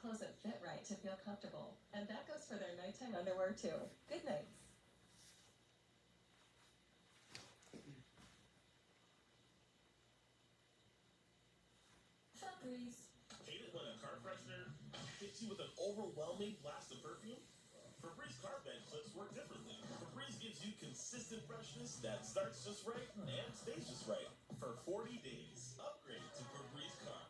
Clothes that fit right to feel comfortable. And that goes for their nighttime underwear too. Good nights. Febreze. Hate it when a car freshener hits you with an overwhelming blast of perfume? Febreze car bed clips work differently. Febreze gives you consistent freshness that starts just right and stays just right for forty days. Upgrade to Febreze car.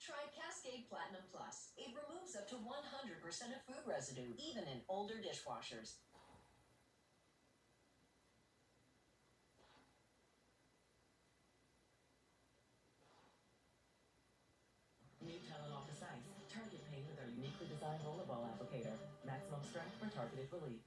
Try Cascade Platinum Plus. It removes up to one hundred percent of food residue, even in older dishwashers. New Tylenol Precise. Target pain with our uniquely designed rollerball applicator. Maximum strength for targeted relief.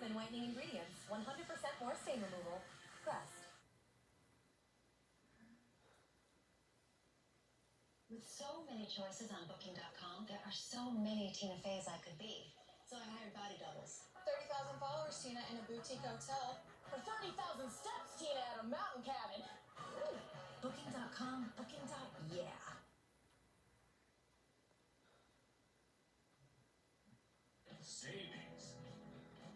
Enlightening ingredients, one hundred percent more stain removal. Crest. With so many choices on Booking dot com, there are so many Tina Feys I could be. So I hired body doubles. Thirty thousand followers, Tina, in a boutique hotel. Or thirty thousand steps, Tina, at a mountain cabin. Ooh, Booking dot com, Booking dot, yeah. Savings.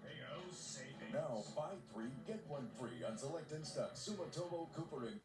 Big O savings. Now buy three, get one free on select Instax, Sumitomo, Cooper, and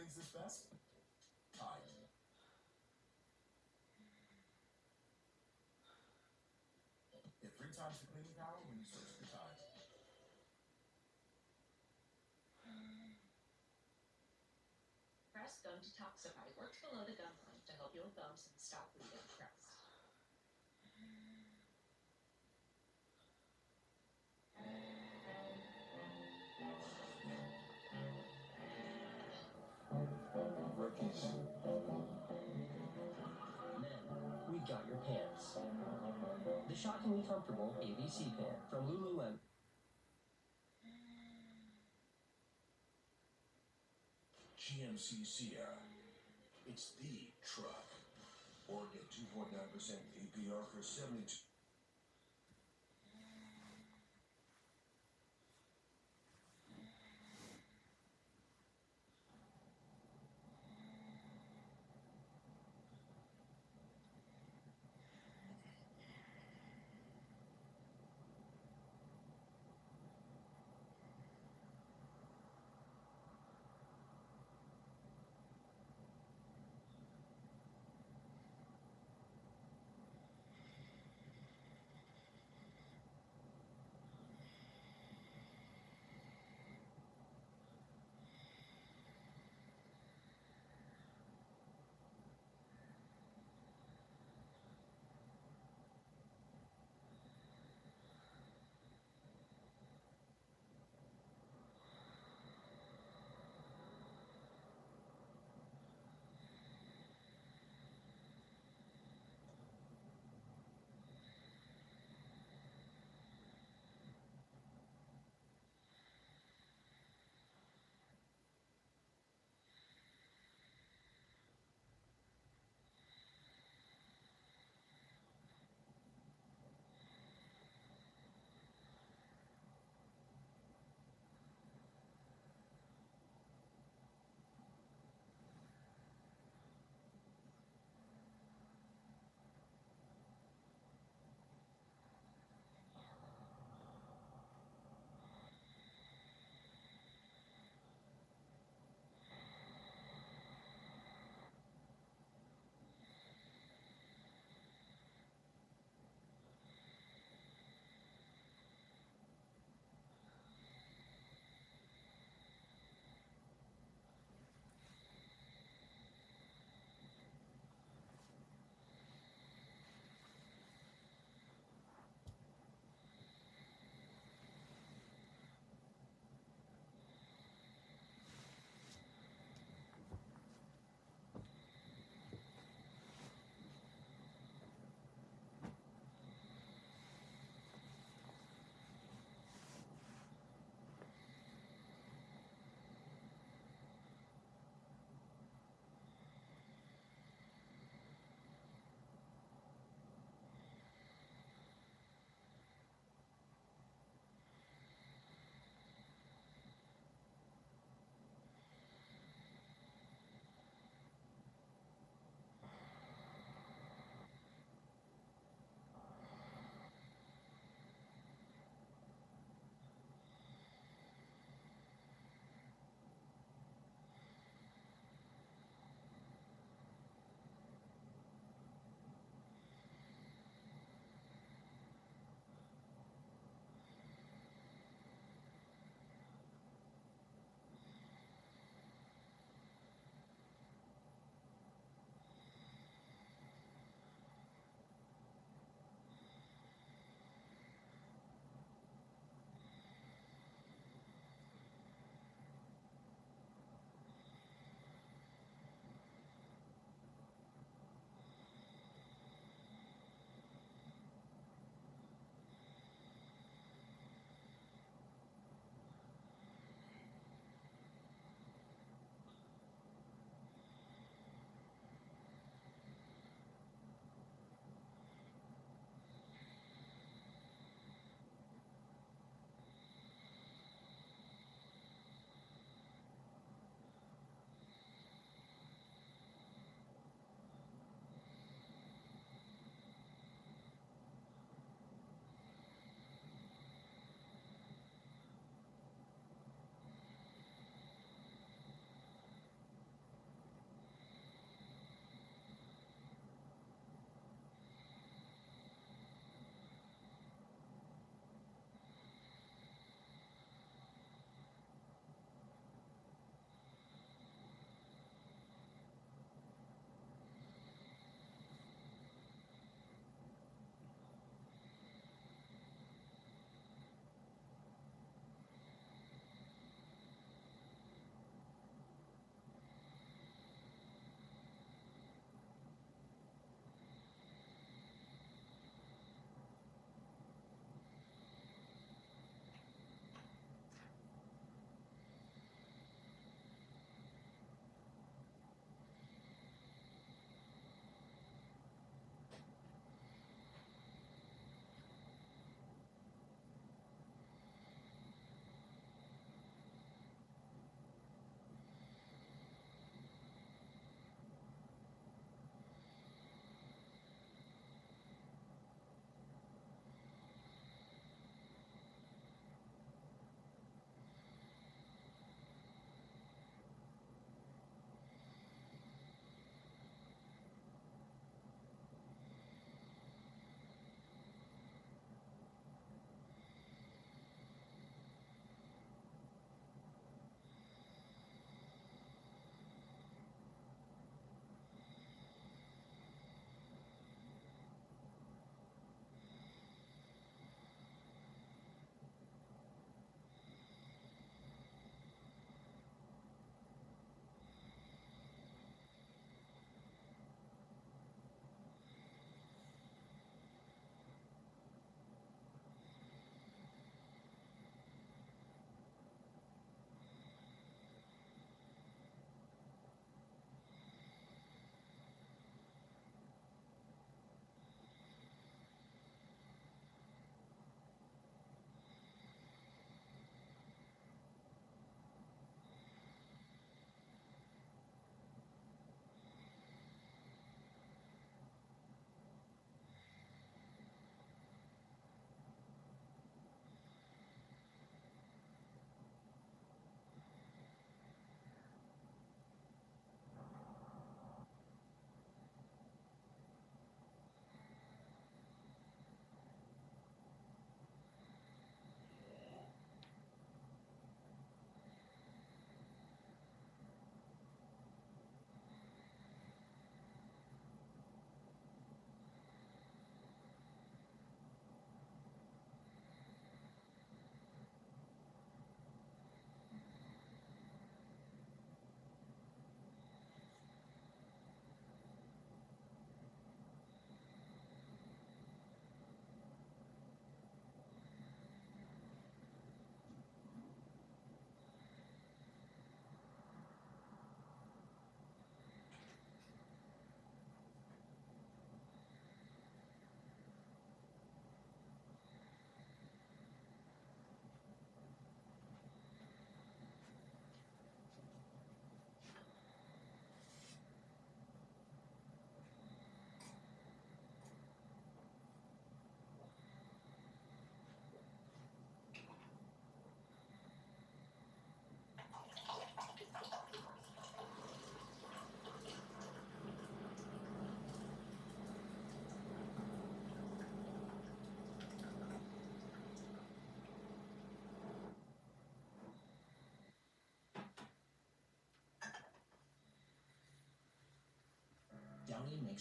Is this best? Tide. Get three times the cleaning power when you switch to Tide. Crest Gum Detoxify works below the gum line to help your gums stop bleeding. Crest. Rookies. Men, we got your pants. The shockingly comfortable A B C pant from Lululemon. G M C Sierra. It's the truck. Born at two point nine percent A P R for seventy-two.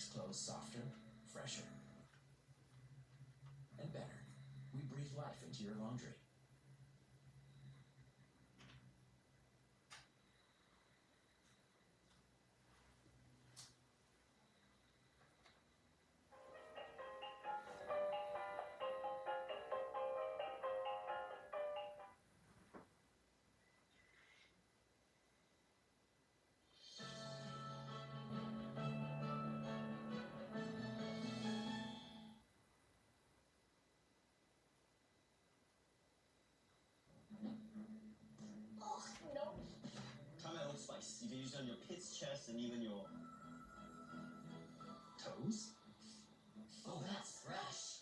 clothes softer, fresher, and better. We breathe life into your laundry. Try my Old Spice. You can use it on your pits, chest, and even your toes. Oh, that's fresh.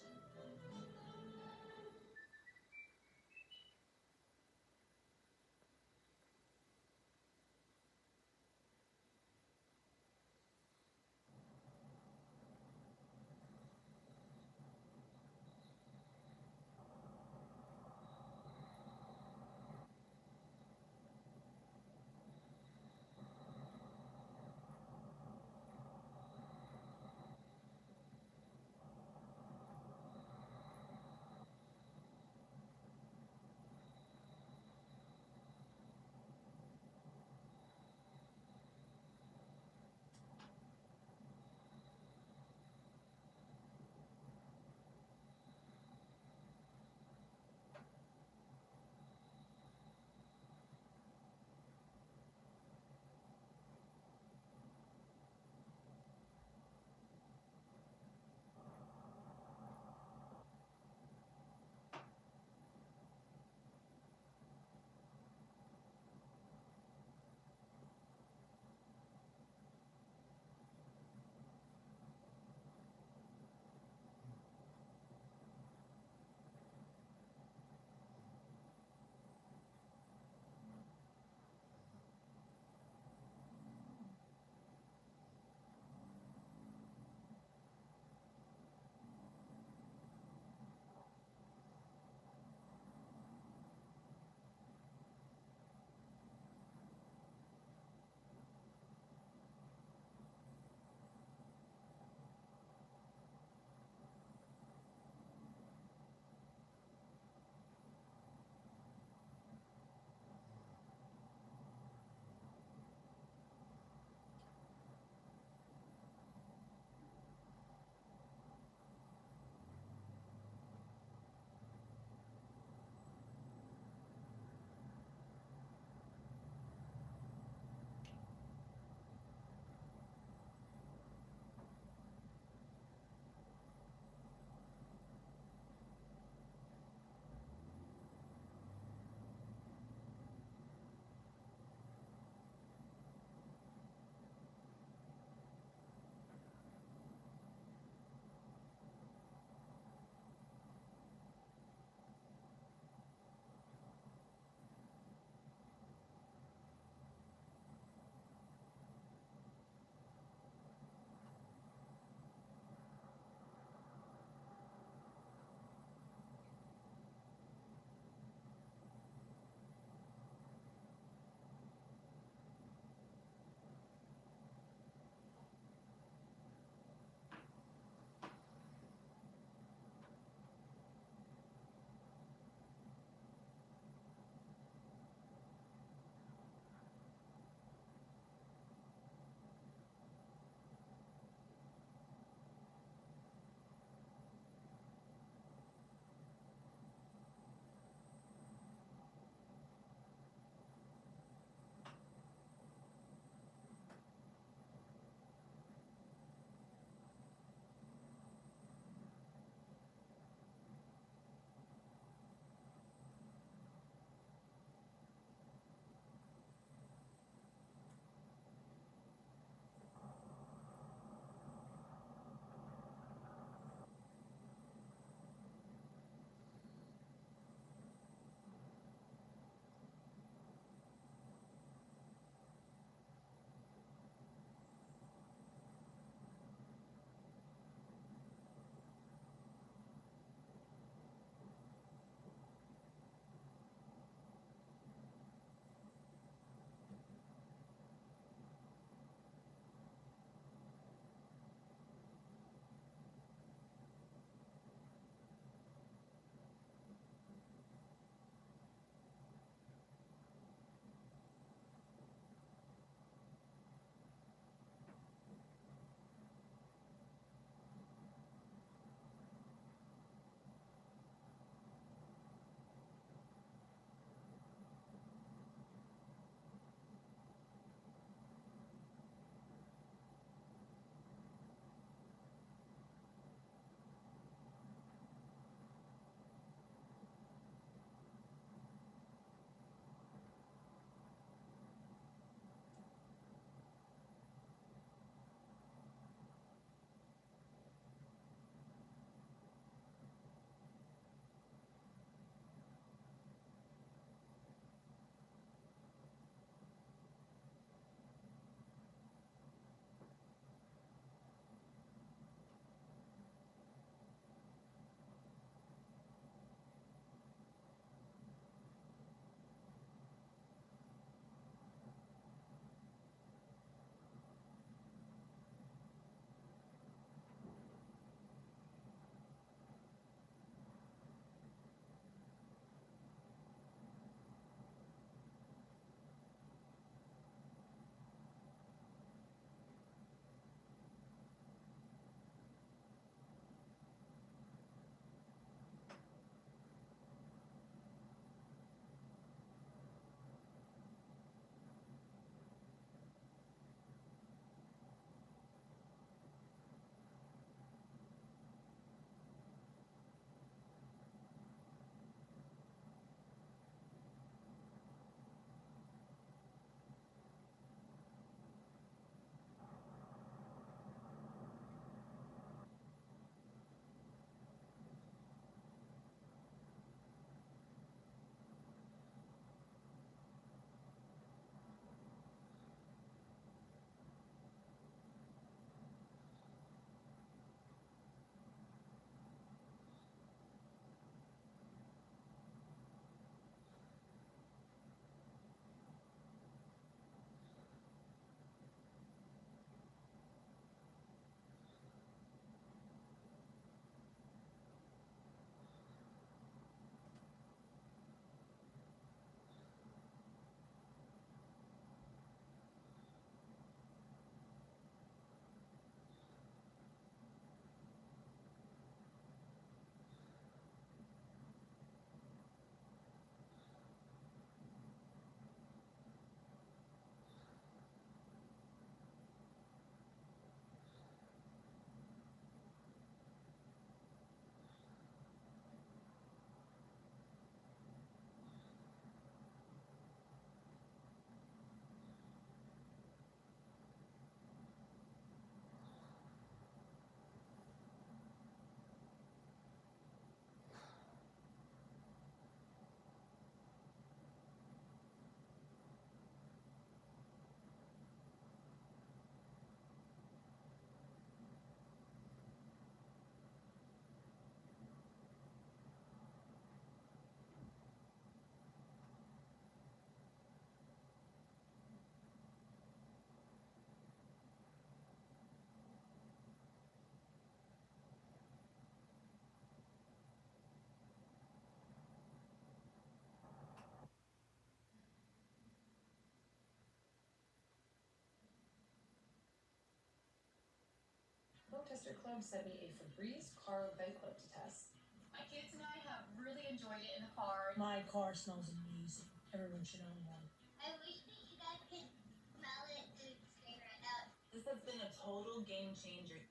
Chester Club sent me a Febreze car vent clip to test. My kids and I have really enjoyed it in the car. My car smells amazing. Everyone should own one. I wish that you guys could smell it and stay right out. This has been a total game changer.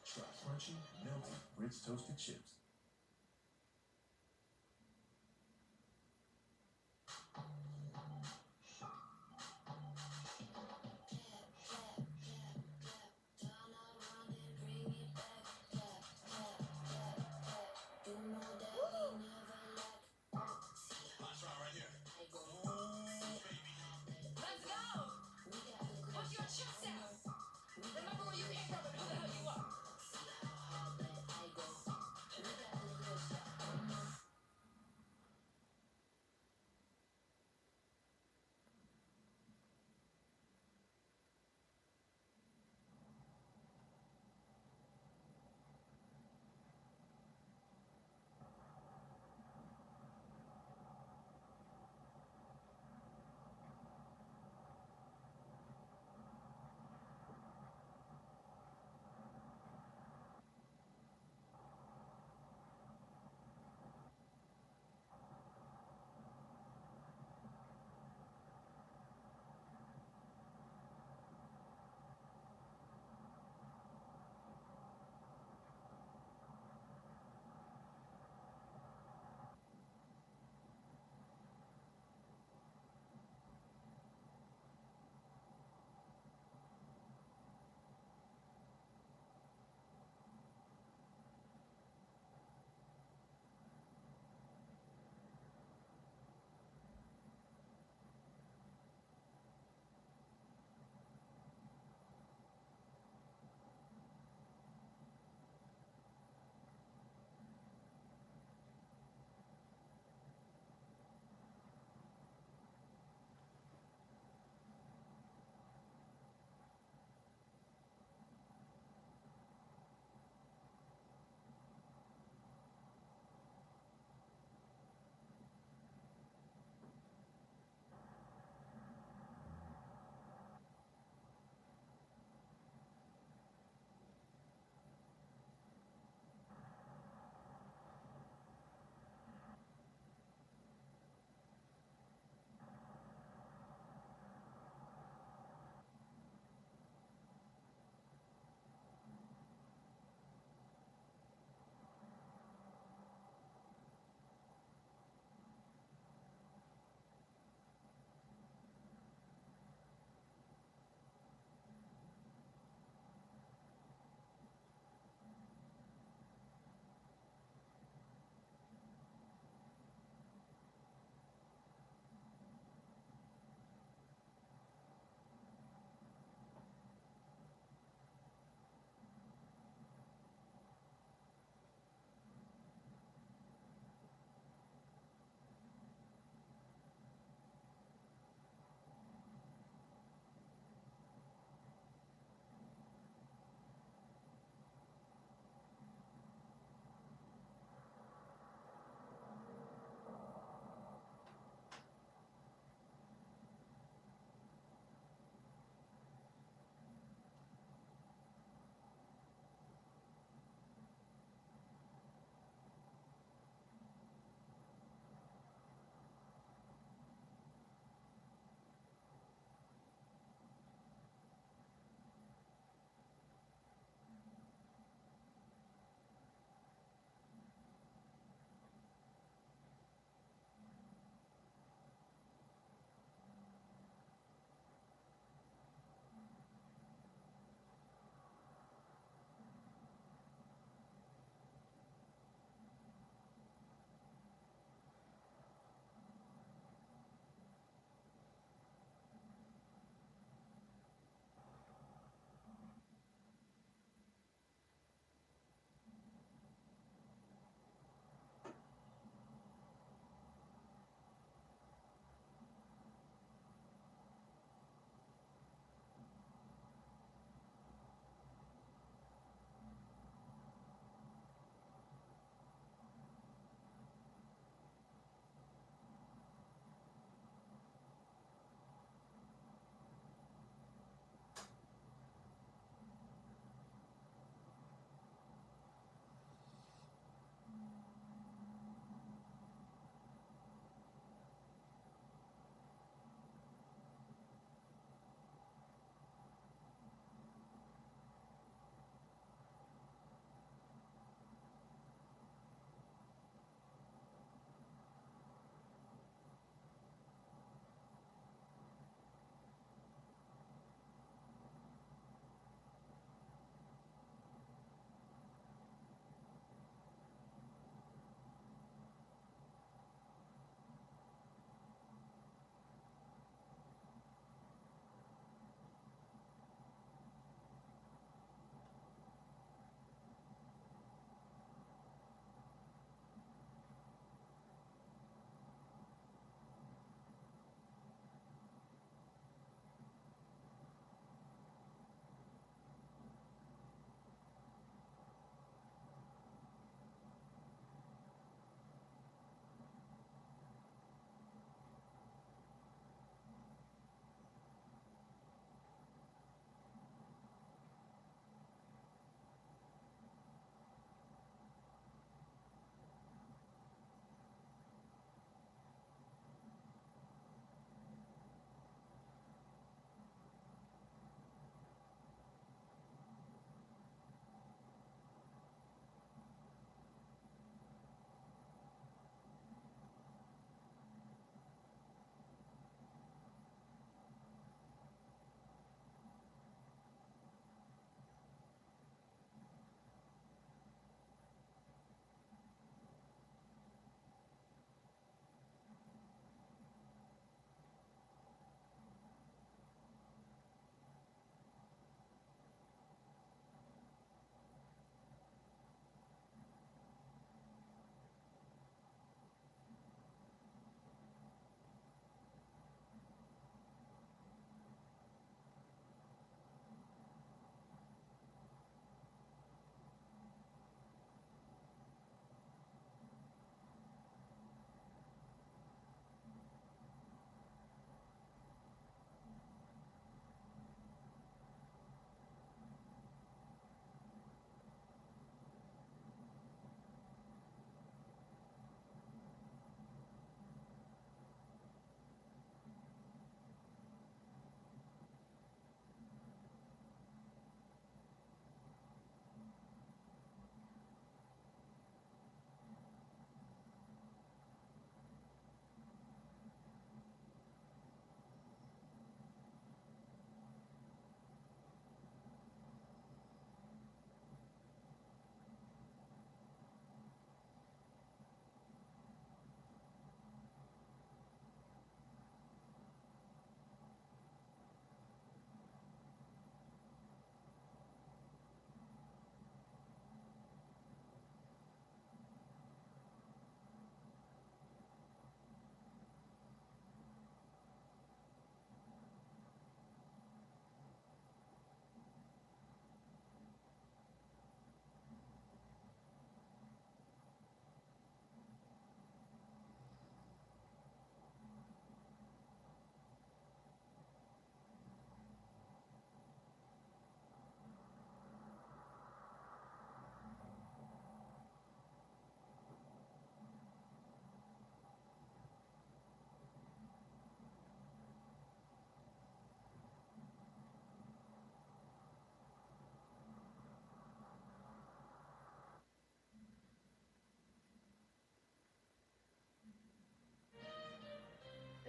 Try crunchy, melty Ritz toasted chips. Let's go! Puff your chest out! Remember where you came from and who the hell you are.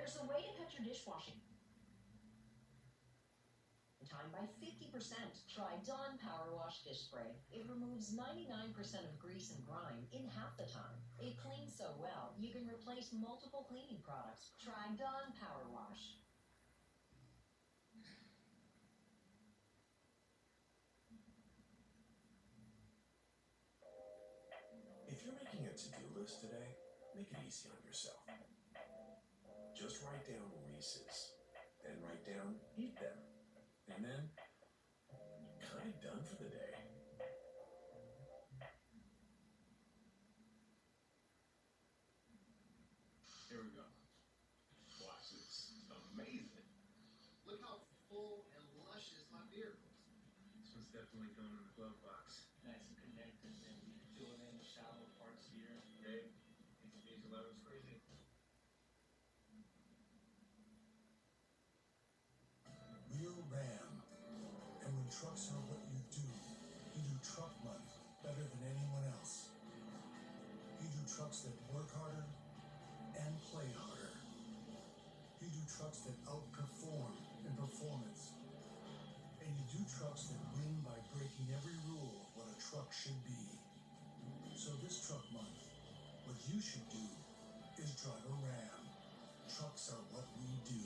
There's a way to cut your dishwashing time by fifty percent. Try Dawn Power Wash Dish Spray. It removes ninety-nine percent of grease and grime in half the time. It cleans so well, you can replace multiple cleaning products. Try Dawn Power Wash. If you're making a to-do list today, make it easy on yourself. Just write down Reese's, then write down eat them, and then kind of done for the day. Here we go. Watch this. Amazing. Look how full and luscious my beard looks. This one's definitely going in the glove box. Nice and connected, and you feel it in the shallow parts here. Babe, these bees are loud and crazy. We're Ram. And when trucks are what you do, you do Truck Month better than anyone else. You do trucks that work harder and play harder. You do trucks that outperform in performance. And you do trucks that win by breaking every rule of what a truck should be. So this Truck Month, what you should do is drive a Ram. Trucks are what we do.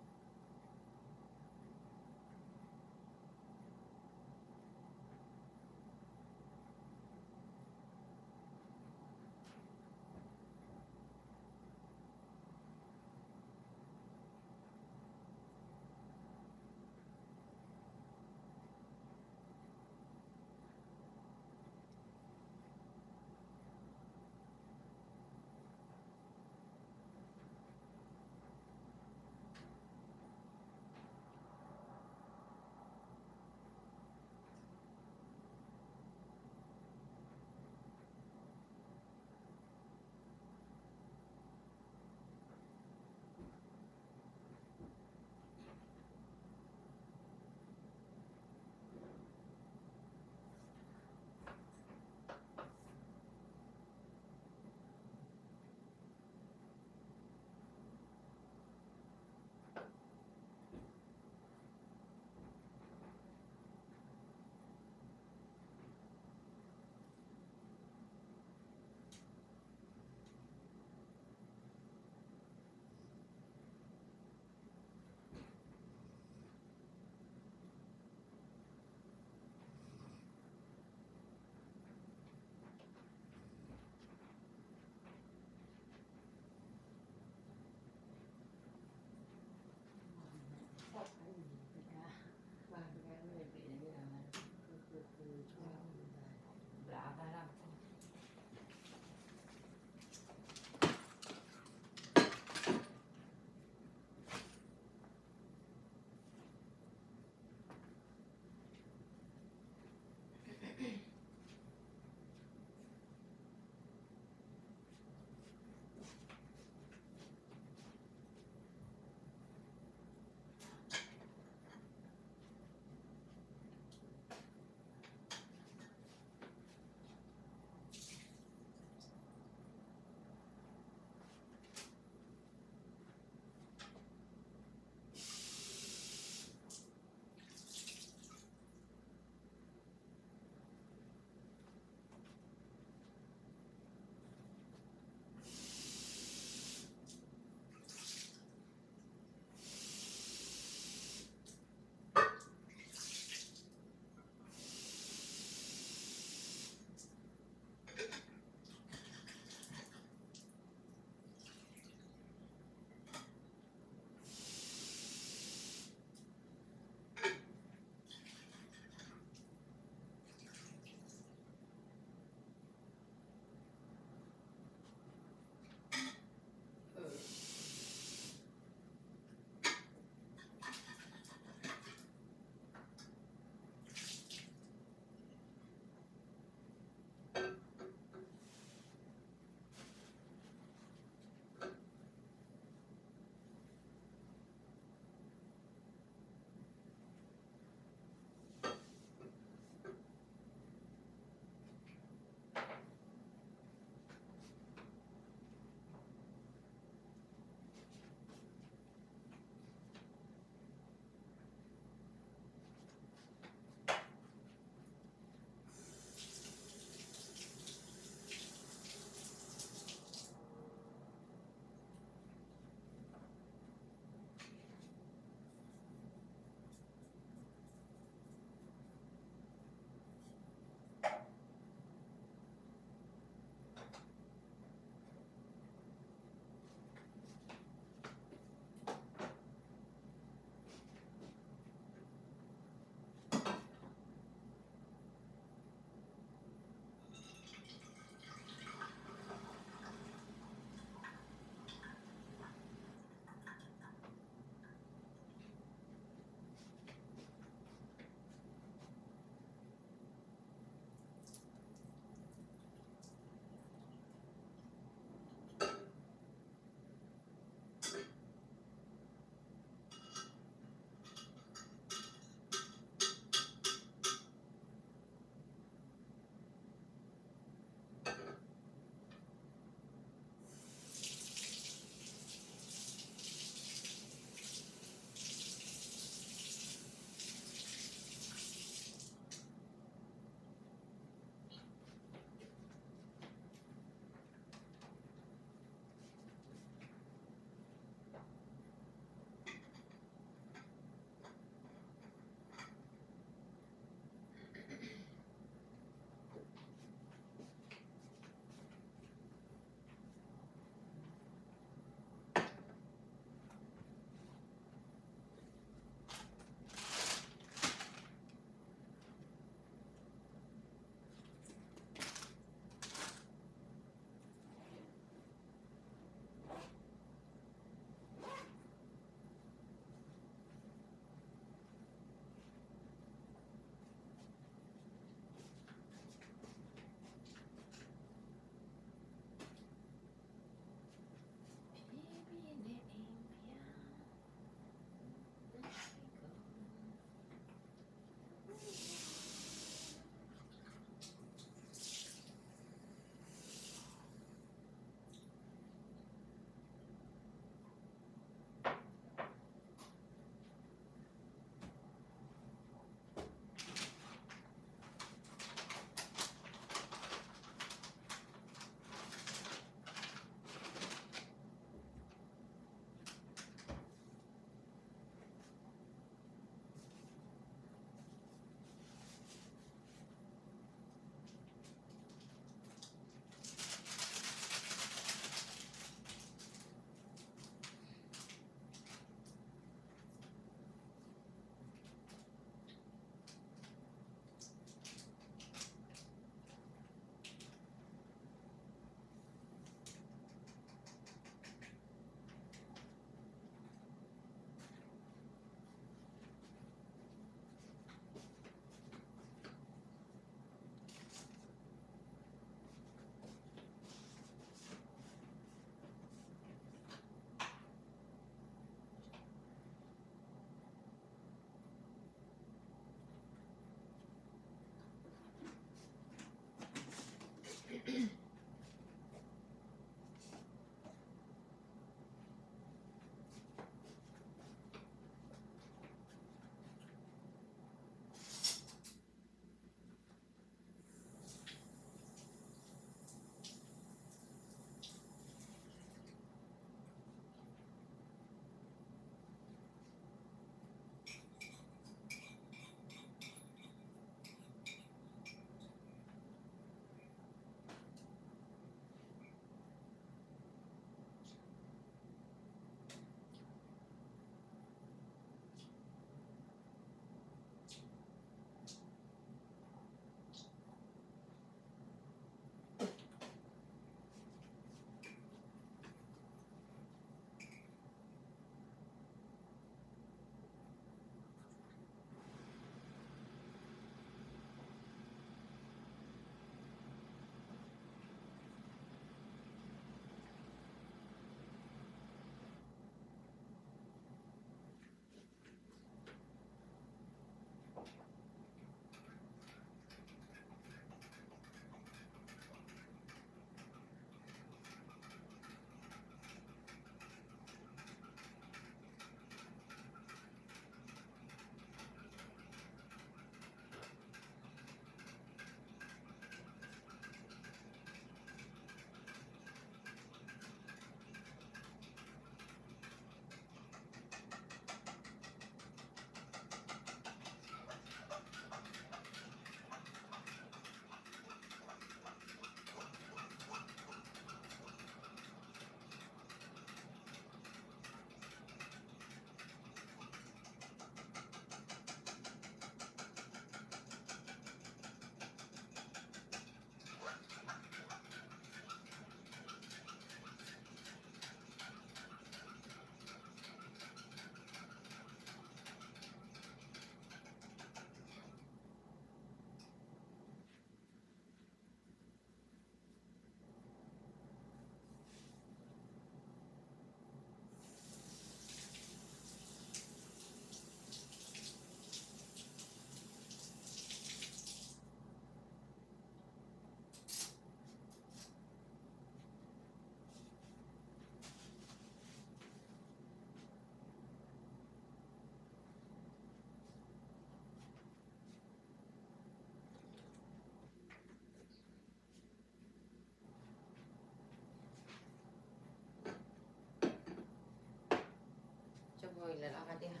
လဲၤလီၤခါတ့ၢ်.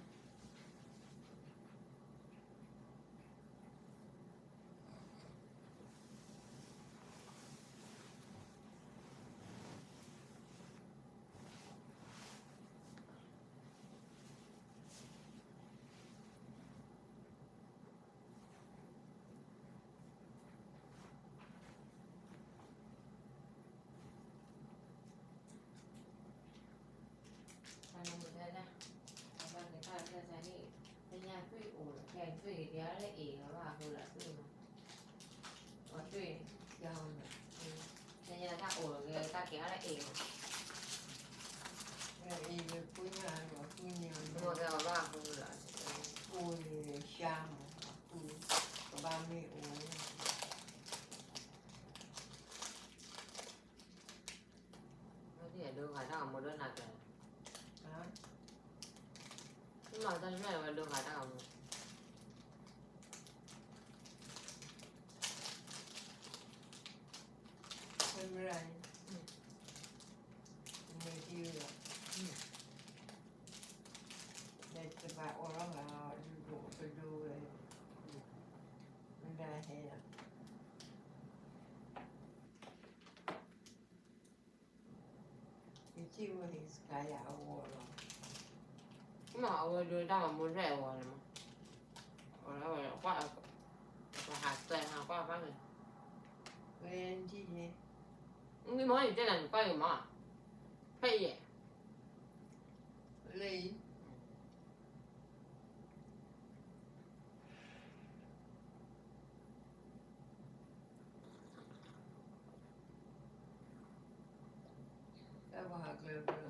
အဘၣ်က့ၤတၢ်လၢန့ၣ်, တညါသွံၣ်အိၣ်လီၤ, ကဲသွံၣ်က့ၤဒ်လၢအ့ၣ်လီၤဘၣ်အဃိလီၤသွံၣ်မး, အသွံၣ်, တညါတၢ်အိၣ်လီၤက့ၤတၢ်ကဲၤအါလၢအ့ၣ်မး, အ့ၣ်လၢပှၤညါလီၤ, ပှၤညါမ့ၢ်ကဲအီၤဘၣ်အဃိလီၤ, အိၣ်န့ၣ်လၢဆါမး, အဃိ, ကဘၣ်မ့ၢ်အိၣ် ဒိဂၤတၢ်ဂီၤမူဒိၣ်နၤကျဲ, မ့ၢ်တၢ်တမ့ၢ်ဝဲဒိဂၤတၢ်ဂီၤမူ, မ့ၢ်, မ့ၢ်ထံလီၤ, မ့ၢ်တဘၣ်အိၣ်လီၤဂၤ, ဒိၣ်ကဒိဝဲ, မ့ၢ်ဒၣ်ဟဲလီၤ ယထံၣ်ဝဲဟံးစကၤယၤအဂီၢ်လီၤ, မ့ၢ်အဝဲဒိတၢ်ဂီၤမူရဲၣ်အဂီၢ်န့ၣ်မး, အဝဲ, ပှၤဟးကျဲဟးကွၢ်ဖးန့ၣ်, ဝဲထံၣ်န့ၣ်, မ့ၢ်မ့ၢ်ယတဲနၤနကွၢ်က့ၤမး, ဖဲအံၤ, လၢအံၤ တၢ်ပှၤဟးကျဲဖဲလီၤ,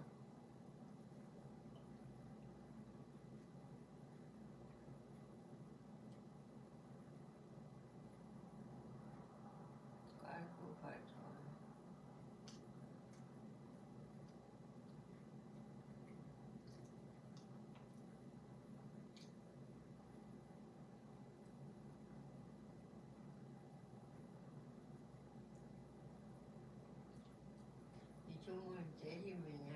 ကါတကိးဖးထီ, ယဆိကမိၣ်တဲယမဲာ်ညါ